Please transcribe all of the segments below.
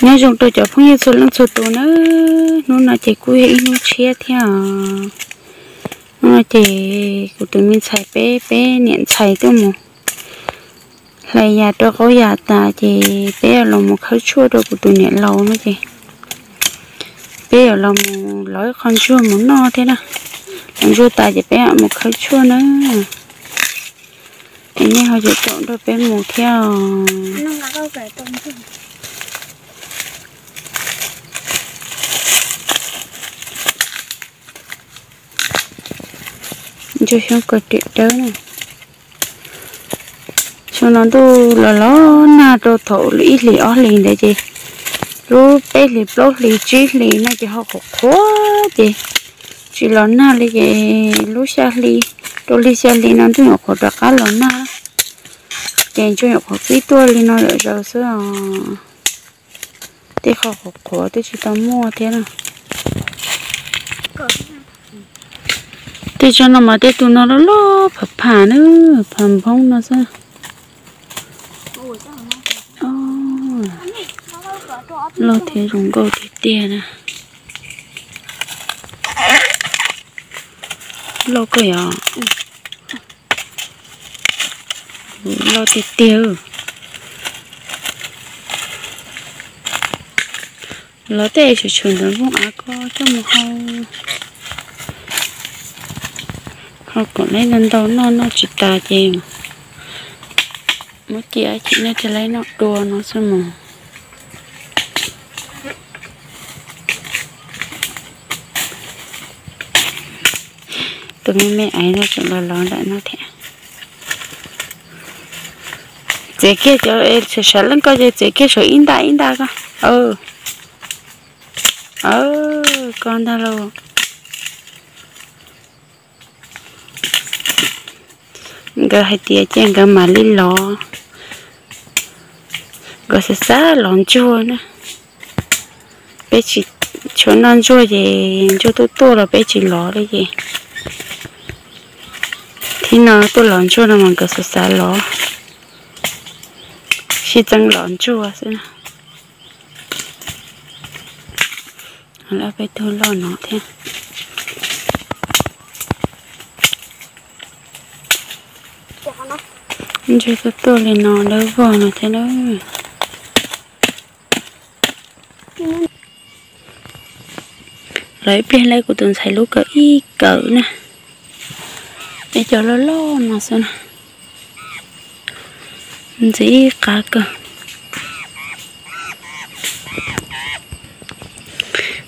Nyob zoo rau cov phooj ywg txhua leej txhua tus nawb, hnub no ces kuj yog ib hnub tshiab thiab os. Hnub no ces kuv tus me ntxhais peb, peb niam ntxhais tuaj mus hlais yas rau qaub yas tas ces peb yuav los mus khawb tshuaj rau kuv tus niam laus no ces peb yuav los mus lov ib qho ntsuag mus noj thiab na. Lov ntsuag tas ces peb yuav mus khawb tshuaj na. Es nej ho yuav caum nrog peb mus thiab os. Ntsuag xyoob kos riam dawb na. Xyoo no ntuj los los nag rau thaum ib hlis ob hlis ntawd ces lub peb hlis plaub hlis tsib hlis no ces ho qhuav qhuav ces tsis los nag li ces lub xya hli, rau li xya hli no ntuj nyuam qhuav rov qab los nag ces ntsuag nyuam qhuav pib tuaj li no zom zaws xwb os. Tej qho qhuav qhuav twb tsis tau muaj thiab na. Tej tsob no mas tej tus no loj loj pham pham na, pham nphoob no xwb. Loj thiab zoo nkauj tiag tiag na. Loj kawg yom. Loj tiag tiag. Lov tej tshwm tshwm ntawd nplooj av ko coj mus hau, hau kom leb ntau ntau noj noj tsis tas ces muab cia ib chim nej thiaj li noj dua no xwb mas. Tus me me aiv no tseem los lov ntawm no thiab. Txiav kiag cov sawv leej ko ces txiav kiag saum ib nta ib nta ko. Ko ntag lauj. Nkawd hais tias cia nkawd mam li lov, nkawd xav xav lov ntsuag na. Peb tsis, tshuav noj ntsuag ces ntsuag tuaj tuaj los peb tsis lov li ces thib no tuaj lov ntsuag no mas nkawd xav xav lov, sib txeeb lov ntsuag xwb na. Lawv peb tug loj no thiab. Ntsuag tuaj tuaj li no dawb vog no thiab na. Los ib pliag lawv kuv tus ntxhais lub kawm ib kawm na. Peb cov loj loj no xwb na. Ntxiv ib qab kawg.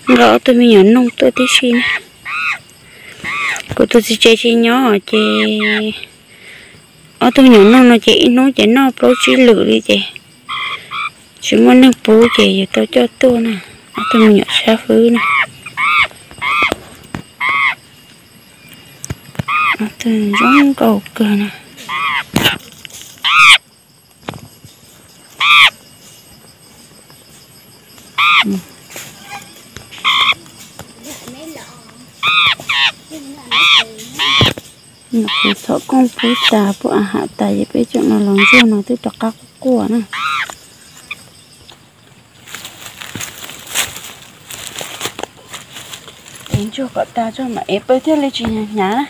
Nqa ob tug me nyuam noog tuaj tib si na. Kuv tus txiv tsev tsis nyob ces ob tug me nyuam noog no ces ib hnub ces noj plaub tsib lwm li ces tsis muaj neeg pub ces yus tau coj tuaj na. Ob tug me nyuam sab fwb na. Ob tug zoo nkauj kawg na. Nyuam qhuav txhom kooj pub tas pub a ham tas ces peb tseem los lov ntsuag no twb rov qab quaj quaj na. Ev ntsuag kom tag tso mam ev pawg thiaj li tsis hnyav hnyav na.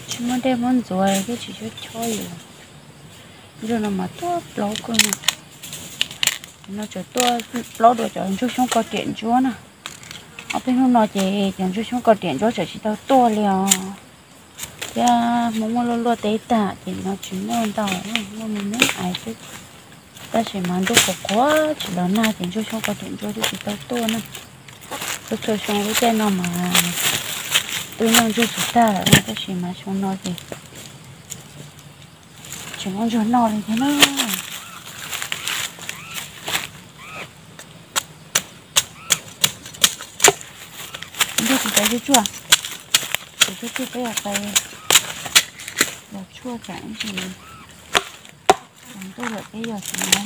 Tsis muaj dej muab ntxuav thiab tsis chob chob yus. Ntsuag no mas tuaj plaub kawg no. No tseem tuaj plaub dua cov ntsuag xyoob kos riam ntsuab na. Ob peb hnub no ces cov ntsuag xyoob kos riam ntsuab tseem tsis tau tuaj li os. Thiab hmo muaj luaj luaj teb tag ces no tsis muaj ntau, muaj me me aiv xwb. Tab sis mas ntuj qhuav qhuav tsis los nag ces ntsuag xyoob kos riam ntsuab twb tsis tau tuaj na. Txhua txhua xyoo lub caij no mas twb noj ntsuag tsis tag lawm na, tab sis mas xyoo no ces tsis muaj ntsuag noj li thiab na. Pais tshuaj tshuaj, pais tshuaj tshuaj peb yuav pais los tshuaj tsam ib ntsis ntuj lawm peb yog tsis na.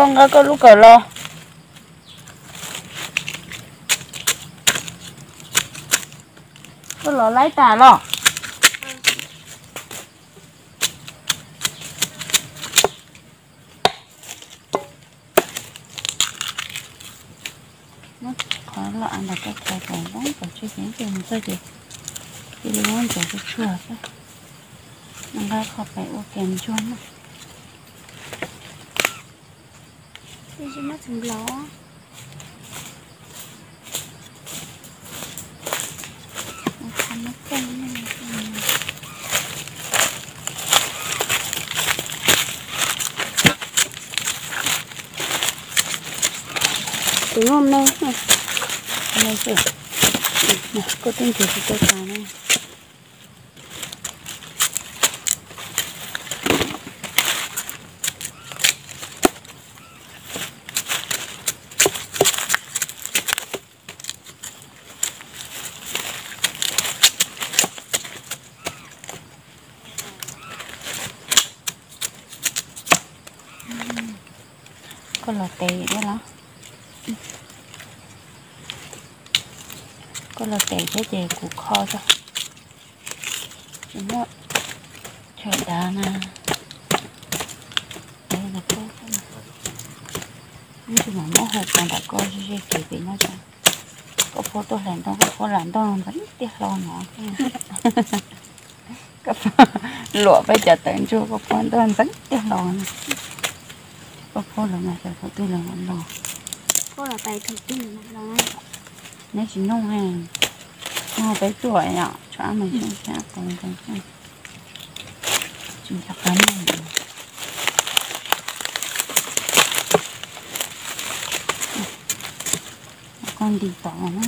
Nqa koj lub kawm los. Koj los laib tas los? Muab qhov loj av ntawm koj khaws kom zoo kom tseg ces ib pliag mus txog ces cia li muab ntsaws tshuaj tshuaj xwb. Nqa qhov pais ua kiag ntsuag na. Tus no me, me xwb. Koj twb ntxias tsis tau tas na. Koj los tes thiab los? Koj los tes thiab ces kuv kho tso. Tsis muaj chaw dav na. Ib tsis mam muab hu pas nram koj ze ze kev pem no tso. Koj phauj tuaj hlais ntoo, koj phauj lam ntog ntxeev tiag hlo no. Koj phauj luam peb cov tawv ntsuag, koj phauj ntog ntxeev tiag hlo no. Koj phauj los mas xyov thaum twg los los. Neb tsis nug, nug peb tuaj yom, tshuav ab mas xyoo thiab qau ntau xyoo. Tsis nco qab nug. Koj nti tod na.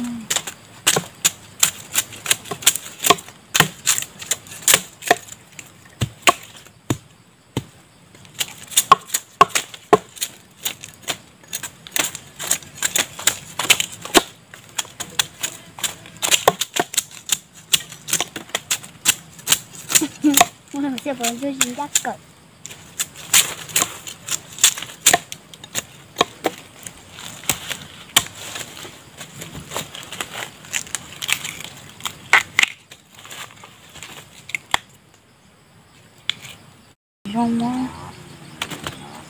Zoo muab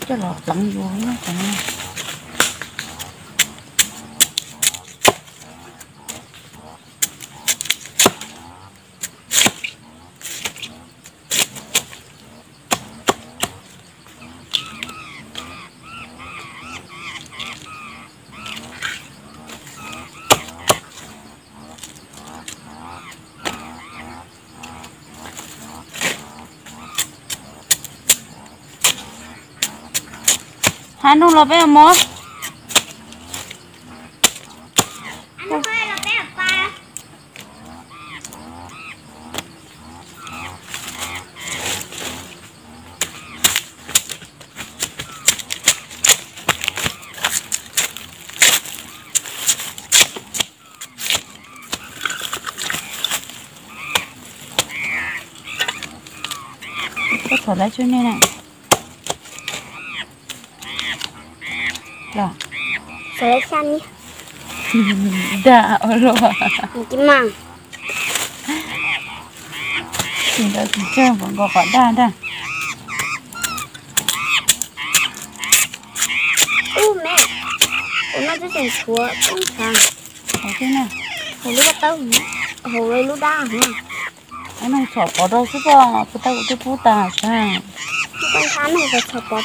coj los pleev yuav na. Hab nug los peb mus. Koj txhom lawv tswb nej na. Los, dag ua luaj. Tsis ntawd tsis tsawg, nkaus qhov dag ntag. Ub me, kuv no twb tseem tshuav poob nthav hauv xwb na. Hauv lub vaj tawb, hauv lub dab hov. Ib neeg txhom pov rau xwb, pov tau kuv twb pub tas sas. Ntxhab neeg txhom pov rau.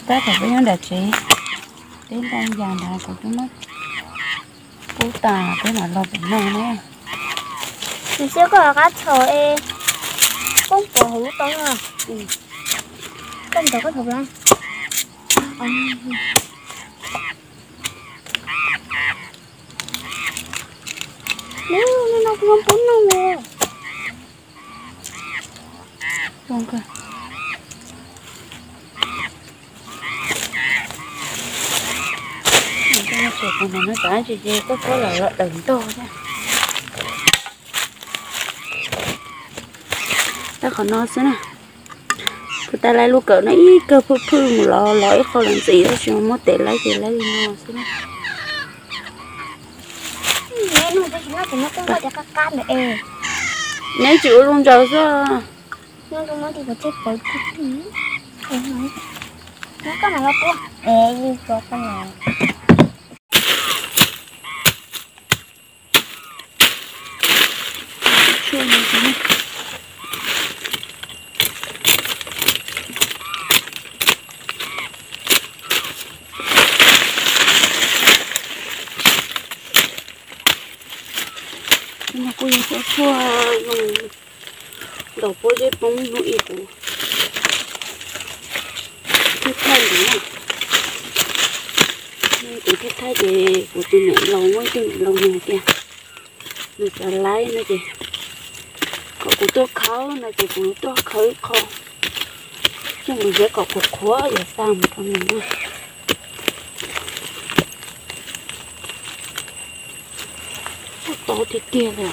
Tab tom peb nyob nram tsev, peb ntaj yas nrad kuv twb muab pub tas peb mam los pem no na. Nws xyov koj qab txhom es poob pom hauv lub tau no. Koj ntaus koj txhom na. Nws no kuv pub noj mus. Ces koj koj los los daws ntog thiab. Tab qhov no xwb na. Kuv tab lais lub kawm no ib kawg phwj phwj mus los los ib qho los ntxiv tab sis muab tes laib ces laib li no xwb na. Neb tsis ua zoo nraug xwb. Kuj yog tshuaj tshuaj zoo ntaus pob zeb poob hnub ib kuv thiaj thaij ntawd na. Kuv thiaj thaij ces kuv tus niam laus muaj ib tug niam laus nws hais tias nws xav laib no ces kom kuv tuaj khawb no ces kuv tuaj khawb ib qho coj mus ziab kom qhuav qhuav yuav xa mus rau nws na. Tau tiag tiag li.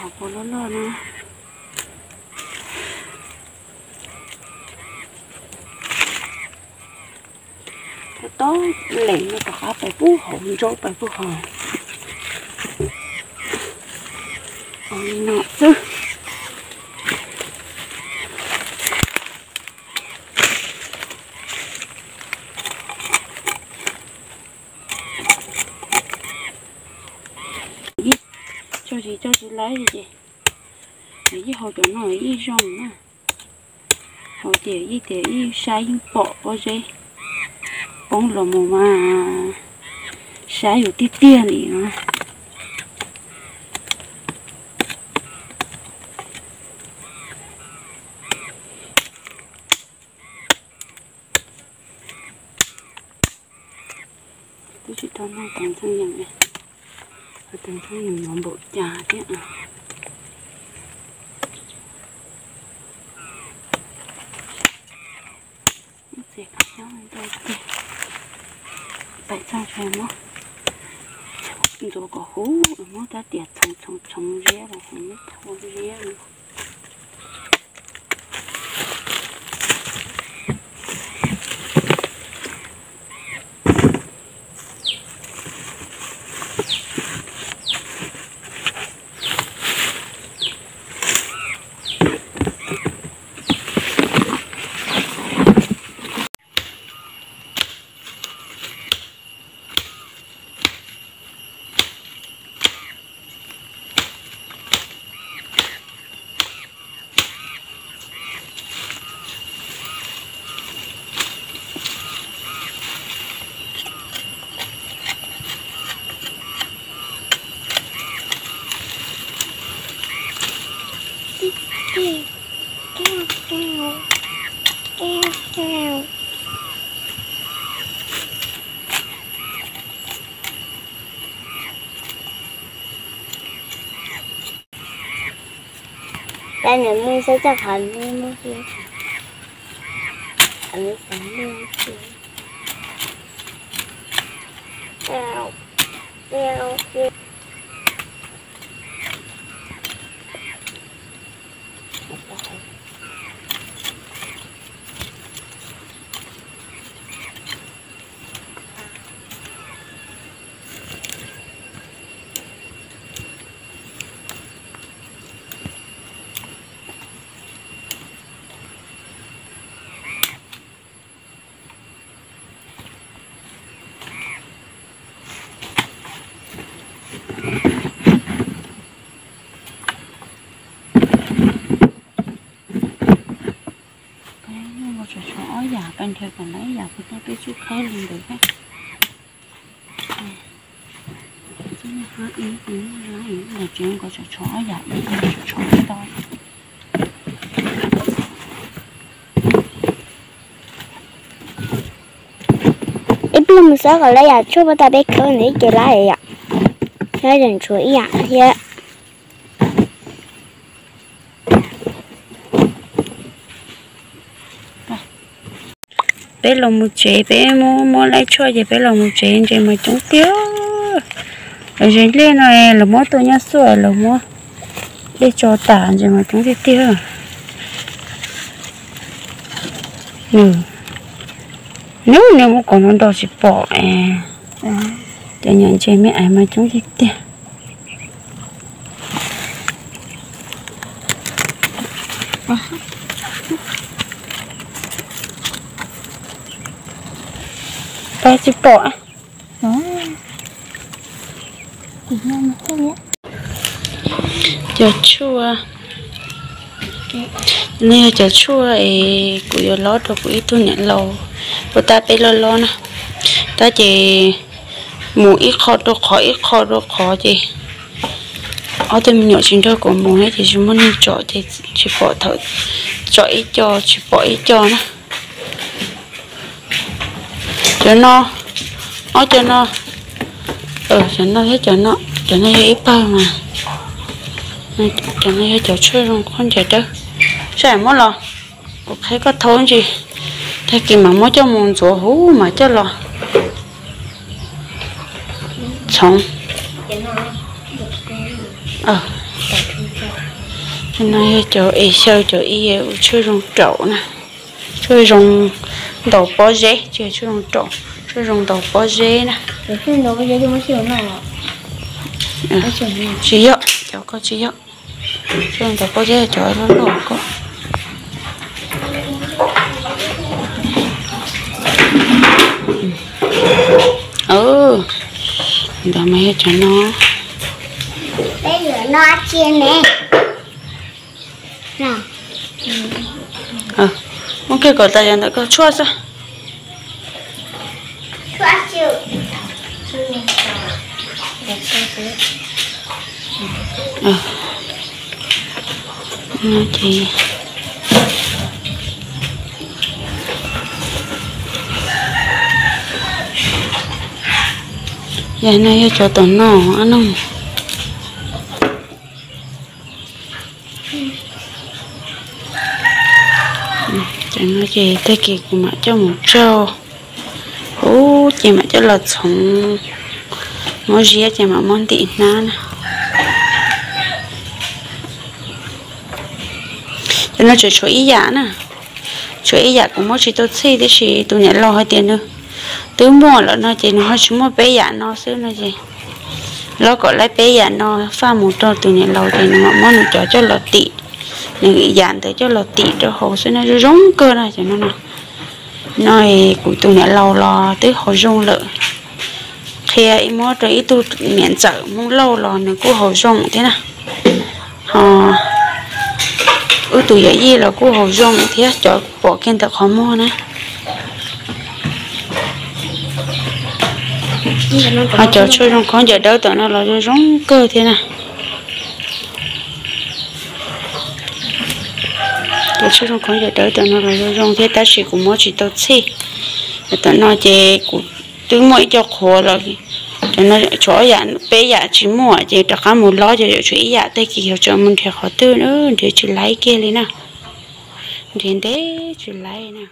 Hauv paus loj loj no. Tau leem no rov qab pais pub hauv ntsaub pais pub hauv. Li no xwb. Tso tsis tso tsis laib li ces yeej hau cov no yeej zoo na. Hau tias yeej tias yeej saib yeej pom pob zeb poob los mus mas saib yus tiag tiag li no. Twb tsis tau noj tus ntxooj yees li, tus ntxooj yees no npaum cas thiab. Txias kab xyoob ntau tiag, pais txog tseem muab ntxuav kom huv, muab rab riam txhoov txhoov txhoov ziab los sis muab thau ziab. Cov niam muaj xav coj qhov lub muab xwb, qhov lub xav lub xwb. Pab nrhiav kom lawv ib yam puas tau peb tsub khawb li ntawd thiab. Ntawm tsev ko tsov tsov ib yam, tsov ntau. Ib pliag mus xav kom lawv yam tshuaj puas tau peb khawb ntawd ib ce lab yom. Thiab tseem tshuav ib yam thiab. Peb los mus tsev, peb muab muab laib tshuaj ces peb los mus tsev, ntses mas coob tiag. Los ze liaj no los muab tua nyob xuaj, los muab dej tso tas, ntses mas coob tiag tiag. Nws, nws, nws muab qhov no nrog tsis pom. Cov nyuam ntses me ais mas coob tiag tiag. Pab tsis pom. Cov tshuaj, no yog cov tshuaj es kuv yuav lob rau kuv ib tug niam laus, puas tab peb loj loj na. Tab ces mus ib qho rau qhov, ib qho rau qhov ces ob tug me nyuam tsis nrog kuv mus thiab ces tsis muaj neeg tsom ces tsis pom, thaum tsom ib co tsis pom ib co na. Cov no, ob cov no, cov no thiab cov no, cov no yog ib pawg mas. Cov no yog cov tshuaj zoo khaub ncaws dawb. Saib muab los, kuv qhia koj thaub ntsis, tag kis mam muab coj mus ntxuav huv mam coj los txhoov. No yog cov es xyaw cov ib yam ua tshuaj zoo raum na. Tshuaj zoo ntaus pob zeb, tsis yog tshuaj zoo raum, tshuaj zoo ntaus pob zeb na. Tsis yog, cov ko tsis yog. Tshuaj zoo ntaus pob zeb cov loj loj ko. Ntawd mas yog cov no. Muab kiag kom tas yog ntawm ko tshuaj xwb. Yog no yog cov tom no, no ces tag kis kuv mam coj mus tsaug, ub ces mam coj los txhoov, muab ziab ces mam muab ntim hnab na. Cov no tseem tshuav ib yam na, tshuav ib yam kuv muab tsis tau txhij tiam sis tus niam laus hais tias nws twb muaj lawm no ces nws ho tsis muaj peb yam no xwb no ces, los kom laib peb yam no faj mus rau tus niam laus ces nws mam muab nws cov coj los tim, nws yam ntawd coj los tim rau hauv xwb na, zoo zoo kawg na cov no no. No kuv tus niam laus los twb haus zoo lawm, qhia ib muab rau ib tug niam ntxawm Hmoob Lauj los nws kuj haus zoo thiab na. Ho wb tus yawm yij los kuj haus zoo thiab, cov pom kiag ntawm qhov muag na. Ho cov tshuaj zoo khaub ncaws dawb tom no los zoo zoo kawg thiab na. Cov tshuaj zoo khaub ncaws dawb tom no los zoo zoo thiab tab sis kuv muab tsis tau txhij. Tom no ces kuv twb muaj ib co qhuav los, cov no tshuav ob yam, peb yam tsis muaj ces rov qab mus lob ces yuav tshuav ib yam, tag kis yuav tsum mus nrhiav qhov twg, nrhiav tsis laib kiag li na. Nrhiav ntev tsis laib na.